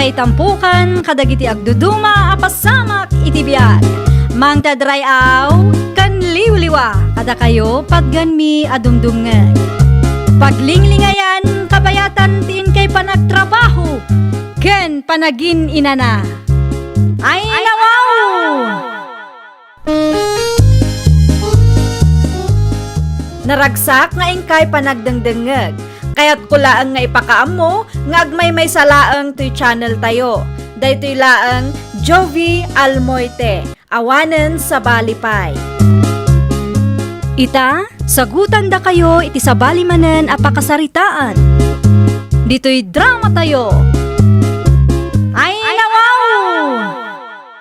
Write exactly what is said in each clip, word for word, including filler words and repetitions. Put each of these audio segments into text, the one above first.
Itampukan kadagiti agduduma a pasamak iti biag. Mangted ray-aw ken liwliwa kadakayo patgenmi a dumdumngeg. Paglinglingayan kabayatan ti inkay panagtrabaho ken panagin-inana. Ay, nawaw! Naragsak nga inkay panagdengdengngeg. Kayatko laeng nga ipakaammo nga agmaymaysa laeng toy channel tayo. Daytoy laeng Jovie Almoite, awanen sabali pay. Ita, sagutandakayo iti sabali manen a pakasaritaan. Ditoy drama tayo. Ay, nawaw!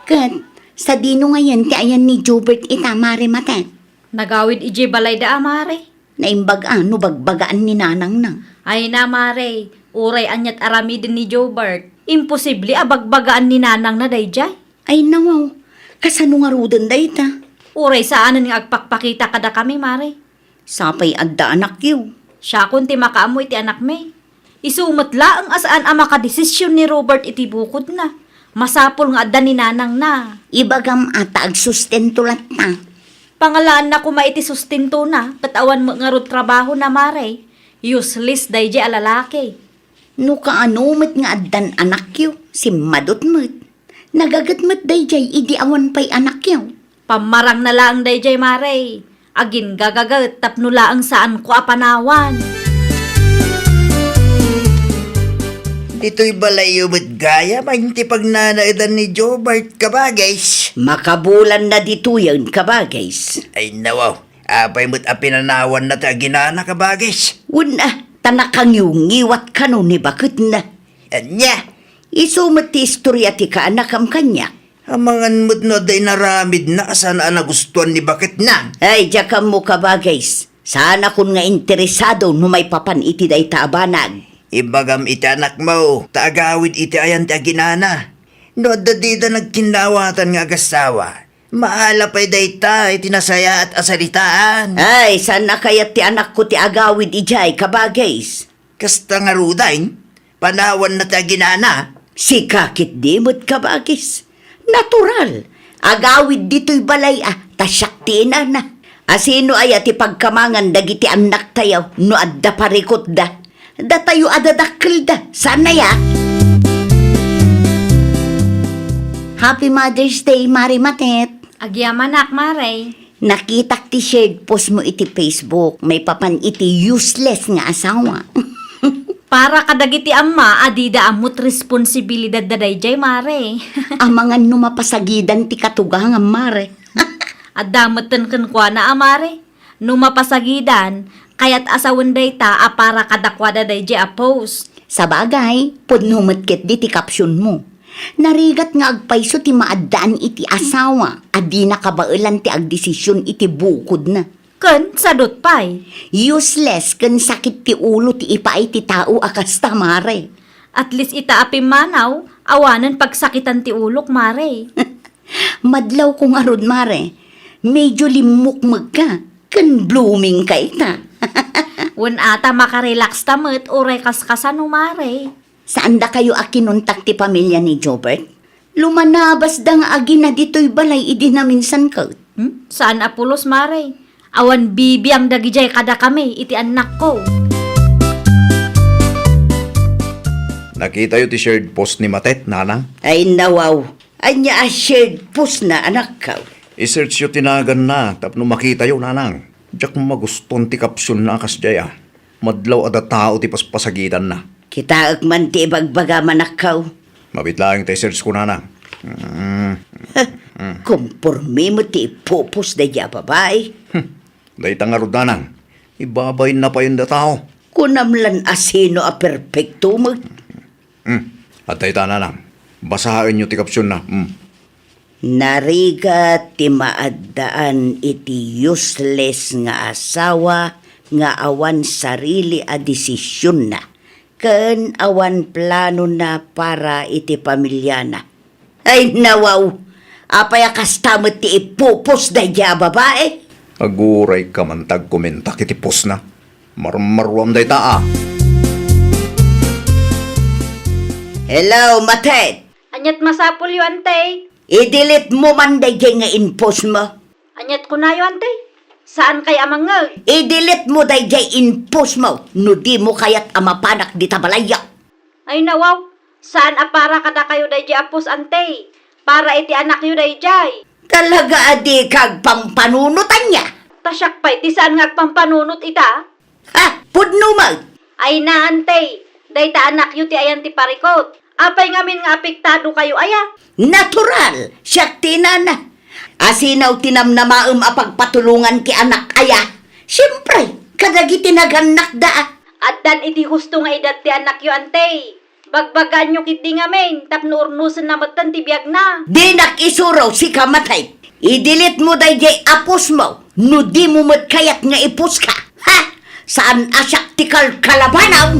Ket sadino ngayen ti ayan ni Jobert ita, Mare Matet? Nagawid idiay balayda a, Mare. Naimbag a no bagbagaan ni nanangna. Ay na, Mare, uray aniat aramiden ni Jobert, imposible a bagbagaan ni nanangna daydiay. Ay nawaw, kasano ngaruden dayta? Uray saanen nga agpakpakita kadakami, Mare. Sapay adda anakyo. Siakon ti makaammo iti anakmi. Isu met laeng a saan a makadesisyon ni Robert iti bukodna. Masapul nga adda ni nanangna. Ibagam a ta agsustento latta. Pangalaanna koma iti sustentona, ket awan met ngarud trabahona, Mare. Useless daydiay a lalaki. No kaano met nga addan anakyo, simmadut met. Nagaget met daydiay idi awan pay anakyo. Pammarangna laeng daydiay, Mare. Aginggagaget tapno laeng saanko a panawan. Ditoy balayyo met gayam a inti pagnanaedan ni Jobert, kabagis. Makabulanna ditoyen, kabagis. Ay nawaw, apay met a pinanawanna ti aginana, kabagis? Wen a, ta nakangiwngiwat kano ni baketna. Ania? Isu met ti istoria ti kaanakam kaniak. Amangan met no adda inaramidna a saan a nagustuan ni baketna. Ay, diak ammo, kabagis. Saanakon nga interesado no maipapan iti dayta a banag. Ibagam iti anakmo, ta agawid iti ayan ti aginana. No adda dida nagkinnawatan nga agassawa, maala pay dayta iti nasayaat a saritaan. Ay, saan a kayat ti anakko ti agawid idiay, kabagis. Kasta ngaruden, panawanna ti aginana. Sika ketdi met, kabagis. Natural. Agawid ditoy balay a, ta siak ti inana. Asino aya ti pagkamangan dagiti annaktayo no adda parikutda? Datayo a dadakkelda, saan aya? Happy Mother's Day, Mare Matet. Agyamanak, Mare. Nakitak ti shared post mo iti Facebook, maipapan iti useless nga asawa. Para kadagiti amma a dida ammot responsibilidad da daydiay, Mare. Amangan no mapasagidan ti katugangam, Mare. Adda metten kenkuana a, Mare. No mapasagidan, kayat a sawen dayta a para kadakuada daydiay a post. Sabagay, pudno met ketdi ti caption mo. Narigat nga agpayso ti maaddaan iti asawa a dina kabaelan ti agdesisyon iti bukodna. Ken sadut pay. Useless ken sakit ti ulo ti ipaay ti tao a kasta, Mare. At least ita a pimmanaw, awanen pagsakitan ti ulok, Mare. Madlawko ngarud, Mare. Medyo limmukmegka ken blooming ka ita. Wen a, ta makarelax ta met uray kaskasano, Mare. Saandakayo a kinontak ti pamilya ni Jobert? Lumanabasda nga agina ditoy balay idi naminsan ket. Hmm? Saan a pulos, Mare. Awan bibiang dagidiay kadakami iti annakko. Nakitayo ti shared post ni Matet, nanang? Ay, nawaw. Ania a shared post na, anakko? I-search yo ti naganna tapno makitayo, nanang. Diak magustuan ti caption na a kasdiay a. Madlaw a datao ti paspasagidanna. Kitaek man ti ibagbagam, anakko. Mabiit laeng ta i-search ko, nanang. Mm. Konporme met ti ipupos daydiay a babai. Hmm. Dayta ngarud, nanang. Ibabainna pay dayta a tao. Kunam lan a sino a perpekto met. Hmm. Adda ita, nanang. Basaenyo ti caption na. Hmm. Narigat ti maaddaan iti useless nga asawa nga awan sarili a desisionna ken awan planona para iti pamiliana. Ay, nawaw! Apay a kasta met ti ipupos daydiay a babai? Aguray ka man ta agkomentak iti postna. Marmaruam dayta a. Hello, Matet! Aniat masapulyo, Ante? I-delete mo man dayjay nga in-post mo. Aniat kunayo, Ante? Saan kay a mangngeg? I-delete mo dayjay in-post mo no di mo kayat a mapanak dita balayyo. Ay, nawaw. Saan a para kadakayo dayjay a post, Ante. Para iti anakyo dayjay. Talaga a dika agpampanunot ania? Ta siak pay ti saan nga agpampanunot ita? Ha? Pudno man! Ay na, Ante. Dayta anakyo ti ayan ti parikut. Apay ngamin nga apektado kayo aya? Natural! Siak ti inana. Asino ti namnamaem a pagpatulongan ti anak aya? Siempre, kadagiti nagannakda. Addan iti husto nga edad ti anakyo, Ante. Bagbagaanyo ketdi ngamin tapno urnosenna metten ti biagna. Dinak isuro, sika Matet. I-delete mo dayjay a post mo no di mo met kayat nga i-post ka. Ha? Saan a siak ti kalkalabanam?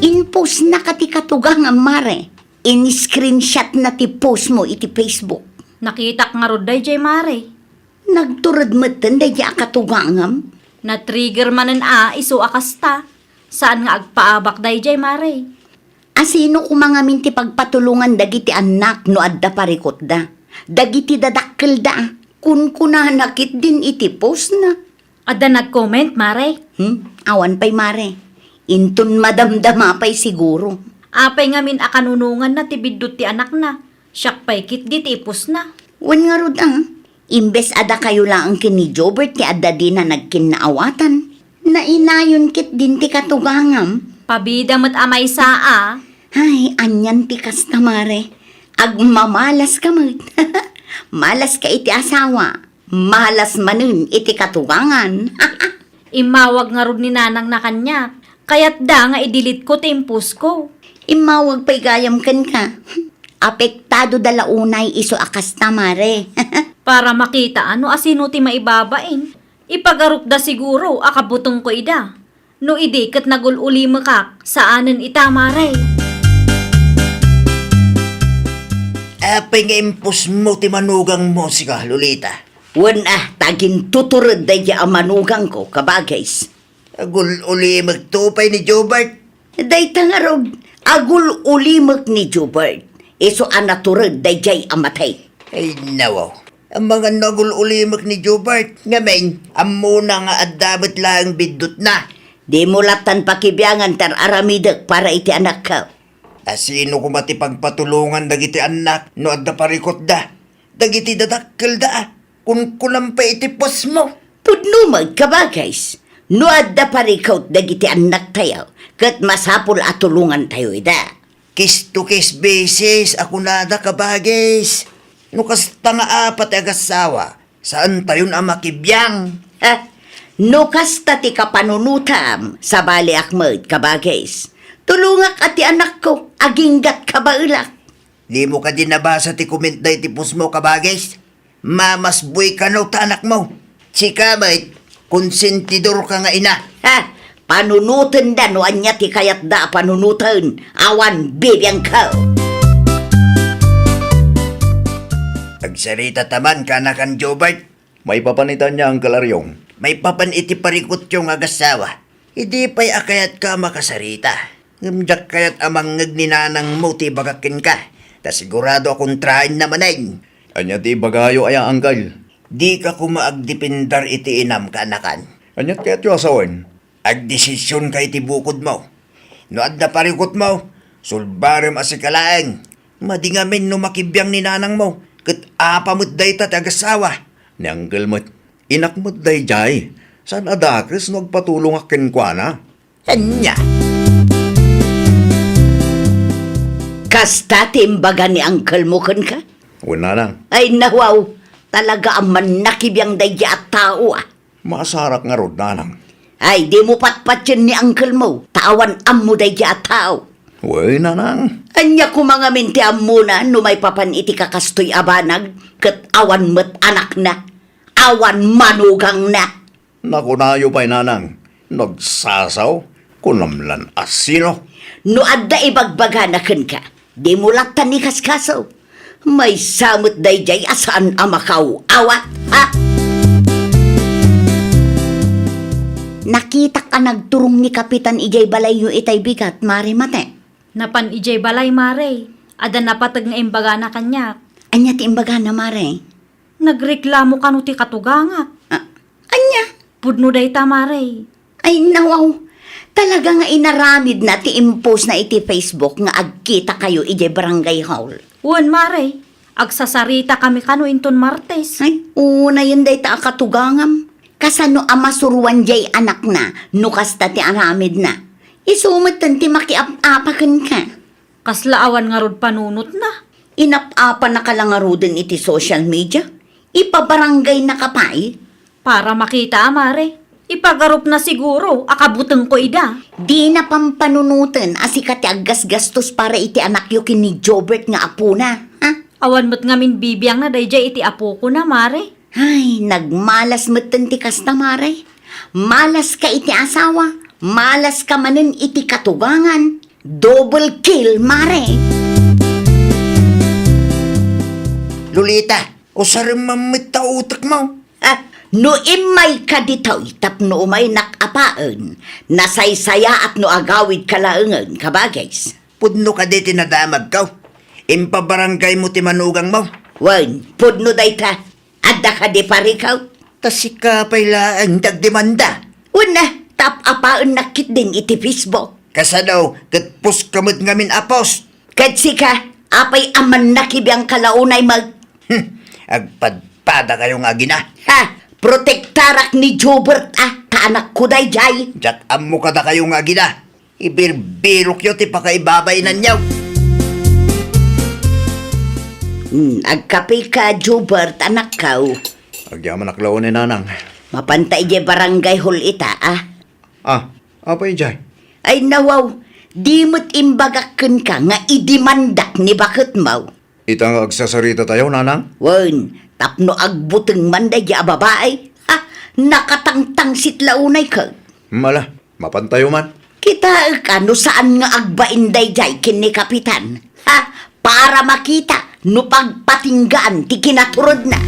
In-post na ka ti katugangam, Mare. In-screenshot na ti post mo iti Facebook. Nakitak ngarud dayjay, Mare. Nagtured metten dayjay a katugangam. Na-trigger manen a isu a kasta. Saan nga agpaabak dayjay, Mare. Asino koma ngamin ti pagpatulongan dagiti annak no adda parikutda? Dagiti dadakkelda, kunkunana ketdin iti postna. Adda nag-comment, Mare? Hmm? Awan pay, Mare. Inton madamdama pay siguro. Apay ngamin a kanunonganna ti biddut ti anakna? Siak pay ketdi ti i-postna. Wen ngarud, a. Imbes a dakayo laeng ken ni Jobert ti adda dina nagkinnaawatan, nainayon ketdin ti katugangam. Pabida met a maysa a. Ay, anian ti kasta, Mare. Agmamalas ka met. Malas ka iti asawa. Malas manen iti katugangan. Immawag ngarud ni nanangna kaniak. Kayatda nga i-delete ko ti in-post ko. Immawag pay gayam kenka. Apektado da la unay isu a kasta, Mare. Para makita no asino ti maibabain. Ipagarupda siguro a kabutengko ida. No idi ket nagul-ulimekak, saanen ita, Mare. Apay nga in-post mo ti manugangmo, sika, Lolita? Wen a, ta agintutured daydi a manugangko, kabagays. Agul-ulimekto pay ni Jobert. Dayta ngarud, agul-ulimek ni Jobert. Isu a natured dayjay a Matet. Ay, nawaw. Amangan no agul-ulimek ni Jobert. Ngamin, ammona nga adda met laeng biddutna. Dimo lattan pakibiangan ti ar-aramidek para iti anakko. Asino koma ti pagpatulongan dagiti annak no adda parikutda? Dagiti dadakkelda a. Kunkunam pay iti postmo. Pudno met, kabagays. No adda parikut dagiti annaktayo, ket masapul a tulongantayo ida. Case to case basis a kunada, kabagays. No kasta nga apat ti agassawa, saantayon a makibiang. Ha? No kasta ti kapanunotam, sabaliak met, kabagays. Tulongak a ti anakko, aginggat kabaelak. Dimo kadi nabasa ti comment daydi postmo, kabagays? Mamasboy kano ta anakmo. Sika met, konsentidor ka nga ina. Ha? Panunotenda no ania ti kayatda a panunoten. Awan bibiangko. Agsarita ta man, kanakan, Jobert. Maipapan ita ania, Uncle Ariong? Maipapan iti parikutyo nga agassawa. Idi pay a kayatka a makasarita. Ngem diak kayat a mangngeg ni nanangmo ti ibagak kenka, ta sigurado a kontraenna manen. Ania ti ibagayo aya, Uncle? Dika koma agdepender iti inam, kaanakan. Ania ti kayatyo a sawen? Agdesisionka iti bukodmo. No adda parikutmo, sulbarem a sika laeng. Madi ngamin no makibiang ni nanangmo, ket apa met dayta ti agassawa? Ni Uncle met, inak met daydiay. Saan a dakes no agpatulongak kenkuana? Ania? Kasta ti imbaga ni uncle mo kenka? Wen, nanang. Ay, nawaw. Talaga a mannakibiang daydiay a tao, a. Maasarak ngarud, nanang. Ay, dimo patpatien ni uncle mo, ta awan ammo daydiay a tao. Wen, nanang. Ania koma ngamin ti ammona no maipapan iti kakastoy a banag, ket awan met anakna, awan manugangna? Nakunayo pay, nanang, nagsasaw, kunam lan a sino? No adda ibagbagana kenka, dimo lattan ikaskaso. Maysa met daydiay a saan a makaaw-awat, ha? Nakitak a nagturong ni Kapitan idiay balayyo itay bigat, Mare Mate. Napan idiay balay, Mare. Adda napateg nga imbagana kaniak. Ania ti imbagana, Mare? Nagreklamo kano ti katugangak. Ah, ania? Pudno dayta, Mare. Ay, nawaw. Talaga nga inaramidna ti impost na iti Facebook nga agkita kayo idiay barangay hall. Wen, Mare. Agsasarita kami kano inton Martes. Ay, unayen dayta a katugangam. Kasano a masuruan diay anakna no kasta ti aramidna? Isu metten ti makiap-apa kenka. Kasla awan ngarud panunotna. Inap-apanaka la ngaruden iti social media? Ipabaranggaynaka pay? Para makita a, Mare. Ipagarupna siguro a kabutengko ida. Dina pampanunoten a sika ti aggasgastos para iti anakyo ken ni Jobert nga apona, ha? Awan met ngamin bibiangna daydiay iti apokona, Mare. Ay, nagmalas metten ti kasta, Mare. Malas ka iti asawa, malas ka manen iti katugangan. Double kill, Mare. Lolita, usarem man met ta utekmo. Ah, no immayka ditoy tapno umaynak apaen, nasaysayaat no agawidka laengen, kabagis. Pudno kadi ti nadamagko? Impabaranggaymo ti manugangmo? Wen, pudno dayta. Adda kadi parikaw? Ta sika pay laeng ti agdemanda. Wen, ta ap-apaennak ketdin iti Facebook. Kasano, ket post ka met ngamin a post? Ket sika, apay a mannakibiangka la unay met? Hmm, agpadpadakayo nga agina. Ha? Protektarak ni Jobert a, ta anakko daydiay. Diak ammo kadakayo nga agina. Ibirbirokyo ti pakaibabainanyo. Hmm, agkapeka, Jobert, anakko. Agyamanak la unay, nanang. Mapanta idiay barangay hall ita, a? Ah, apay idiay? Ay, nawaw, di met imbagak kenka nga idemandak ni baketmo. Ita nga agsasaritatayo, nanang? Wen, tapno agbuteng man daydiay a babai. Ha? Nakatangtangsit la unay ket. Mala, mapantayo man. Kitaek a no saan nga agbain daydiay ken ni Kapitan. Ha? Para makita no pagpatinggaan ti kinaturodna.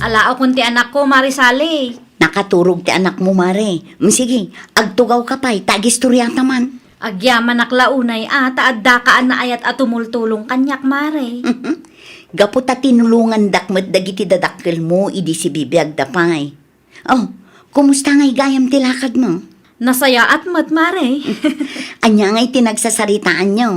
Alaokon ti anakko, Mare Sally. Nakaturog ti anakmo, Mare. Mm, sige, agtugawka pay, ta agistoriata man. Agyamanak la unay a, ta addaka a naayat a tumultulong kaniak, Mare. Gapu ta tinulongandak met dagiti dadakkelmo idi sibibiagda pay. Oh, kumusta ngay gayam ti lakadmo? Nasayaat met, Mare. Ania ngay ti nagsasaritaanyo?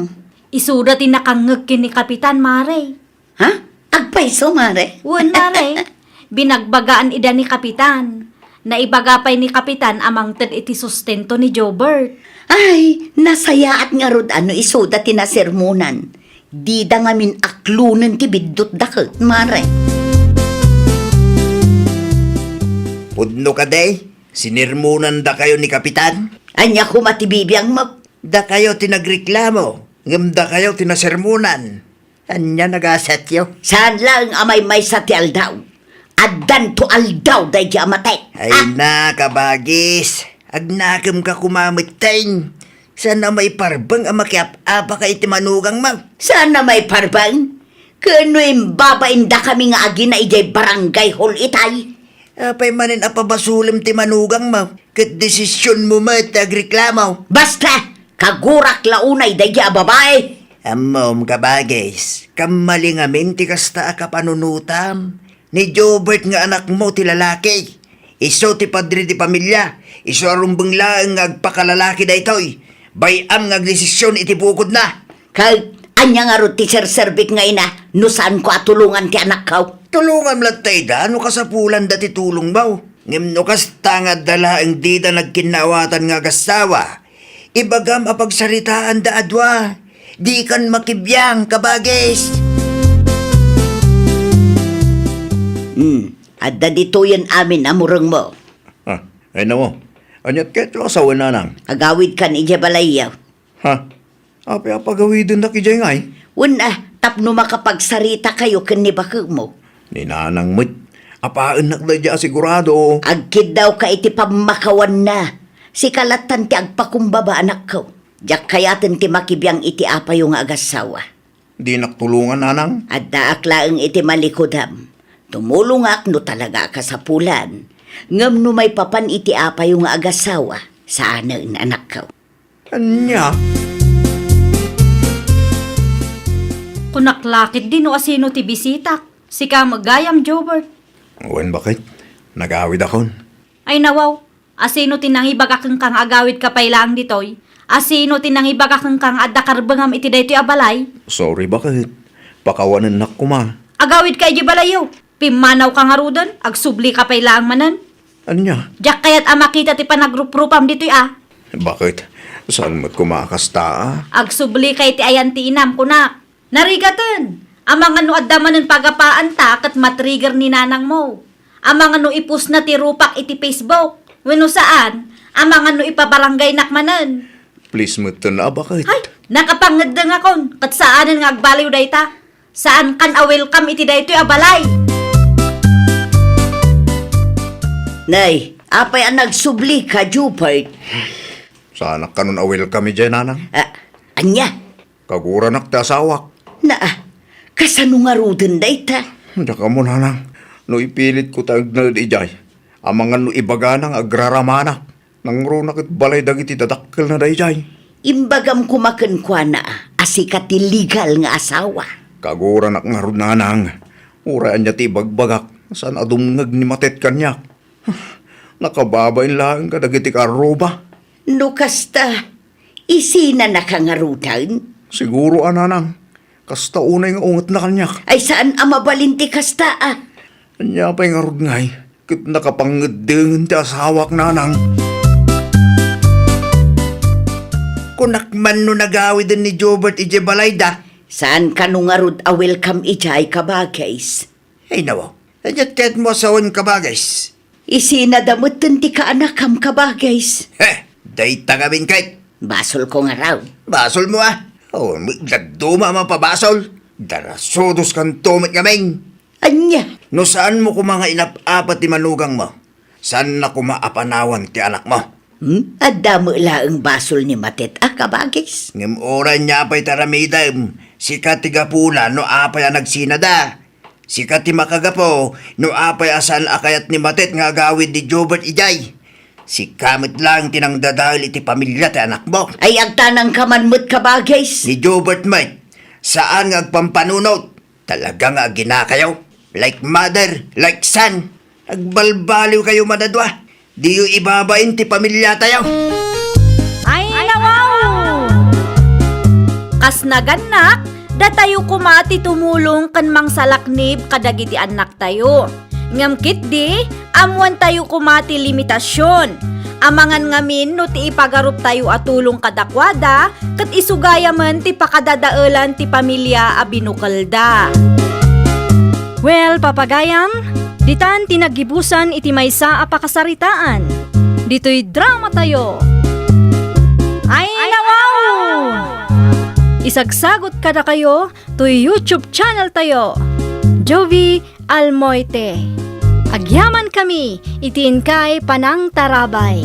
Isuda ti nakangngeg ken ni Kapitan, Mare. Ha? Agpayso, Mare? Wen, Mare. Binagbagaan ida ni Kapitan. Naibaga pay ni Kapitan a mangted iti sustento ni Jobert. Ay, nasayaat ngarud a no isuda ti nasermonan. Dida ngamin aklonen ti biddutda ket, Mare. Pudno kadi, sinermonandakayo ni Kapitan? Ania koma ti bibiangmo? Dakayo ti nagreklamo, ngem dakayo ti nasermonan. Ania nagasatyo? Saan laeng a maymaysa ti aldaw. Addanto aldaw daydi a matek. Ay na, kabagis. Agnakemka koma metten. Saan a maiparbeng a makiap-apaka iti manugangmo? Saan a maiparbeng? Ken no imbabaindakami nga agina idiay barangay hall itay? Apay manen a pabasolem ti manugangmo? Ket desisionmo met ti agreklamo. Basta! Kagurak la unay daydi a babai! Ammom, kabagis, kammali ngamin ti kasta a kapanunotam. Ni Jobert nga anakmo ti lalaki. Isu ti padre ti pamilia. Isu a rumbeng laeng nga agpakalalaki daytoy. Bay-am nga agdesision iti bukodna. Ket ania ngarud ti serserbik nga ina no saanko a tulongan ti anakko? Tulongam latta ida no kasapulanda ti tulongmo. Ngem no kasta nga adda laeng dida nagkinnaawatan nga agassawa, ibagam a pagsaritaanda a dua. Dikan makibiang, kabagis. Hmm, adda ditoyen amin a murengmo. Ah, ay namo. Aniat ket lo asawa nanang? Agawidkan idiay balayyo. Ha? Apay a pagawidendak idiay ngay? Wen a, tapno makapagsarita kayo ken ni bakemo. Ni nanang met, apaennak daydi a sigurado. Agkiddawka iti pammakawanna. Sika lattan ti agpakumbaba, anakko. Diak kayaten ti makibiang iti apayo nga agassawa. Dinak tulongan, nanang? Addaak laeng iti malikudam. Tumulongak no talaga a kasapulan. Ngem no maipapan iti apayo nga agasawa, saanen, anakko. Ania? Kunak la ketdi no asino ti bisitak. Sika met gayam, Jobert. Wen, baket. Nagawidakon. Ay, nawaw. Asino ti nangibaga kenka nga agawidka pay laeng ditoy? Asino ti nangibaga kenka nga adda karbengam iti daytoy a balay? Sorry, baket. Pakawanennak koma. Agawidka idiay balayyo. Pimmanawka ngaruden, agsublika pay laeng manen. Ania? Diak kayat a makita ti panagruprupam ditoy a. Baket? Saan met koma a kasta a? Agsublika iti ayan ti inam, kunak. Narigaten, amangan no adda manen pagapaanta ket matrigger ni nanangmo. Amangan no ipostna ti rupak iti Facebook. Wenno saan, amangan no ipabarangaynak manen. Please metten a, baket. Hay, nakapangeddengakon, ket saanen nga agbaliw dayta. Saankan a welcome iti daytoy a balay. Nay, apay a nagsublika, Jobert? Saanak kanon a welcome idiay, nanang. Ah, ania? Kaguranak ti asawak. Naa, kasano ngaruden dayta? Diak ammo, nanang. No ipilitko ti agnaed idiay, amangan no ibagana nga agraramanak. Nangruna ket balay dagiti dadakkelna daydiay. Imbagam koma kenkuana a sika ti legal nga asawa. Kaguranak ngarud, nanang. Uray ania ti ibagbagak, saan a dumngeg ni Matet kaniak. Nakababain laeng kadagiti karruba. No kasta, isinanaka ngaruden? Siguro a, nanang. Kasta unay nga ungetna kaniak. Ay, saan a mabalin ti kasta a. Ania pay ngarud ngay, ket nakapangngeddengen ti asawak, nanang. Kunak man no nagawiden ni Jobert idiay balayda. Saan kano ngarud a welcome idiay, kabagis? Ay, nawa. Idiat kayatmo a sawen, kabagis? Isinada metten ti kaanakam, kabagis. He, dayta ngamin ket. Basolko ngarud. Basolmo a. O, dadduma a mapabasol. Darasudos kanto met ngamin. Ania? No saanmo koma nga inap-apa ti manugangmo, saanna koma a panawan ti anakmo. Hmm? Adda met laeng basol ni Matet a, kabagis. Ngem uray ania pay ti aramidem, sika ti gapuna no apay a nagsinada. Sika ti makagapu no apay a saan a kayat ni Matet nga agawid ni Jobert idiay. Sika met laeng ti nangdadael iti pamilia ti anakmo. Ay, agtanangka man met, kabagis. Ni Jobert met, saan nga agpampanunot. Talaga nga aginakayo. Like mother, like son. Agbalbaliwkayo man a dua. Diyo ibabain ti pamiliatayo. Ay, nawaw! Kas nagannak, datayo koma ti tumulong ken mangsalaknib kadagiti annaktayo. Ngem ketdi, ammoantayo koma ti limitasion. Amangan ngamin no ti ipagaruptayo a tulong kadakuada, ket isugayamen ti pakadadaelan ti pamilia a binukelda. Well, papagayam, ditan ti naggibusan iti maysa a pakasaritaan. Ditoy dramatayo. Ay, nawaw! Isagsagot kadakayo toy YouTube channel tayo, Jovie Almoite. Agyamankami iti inkay panangtarabay.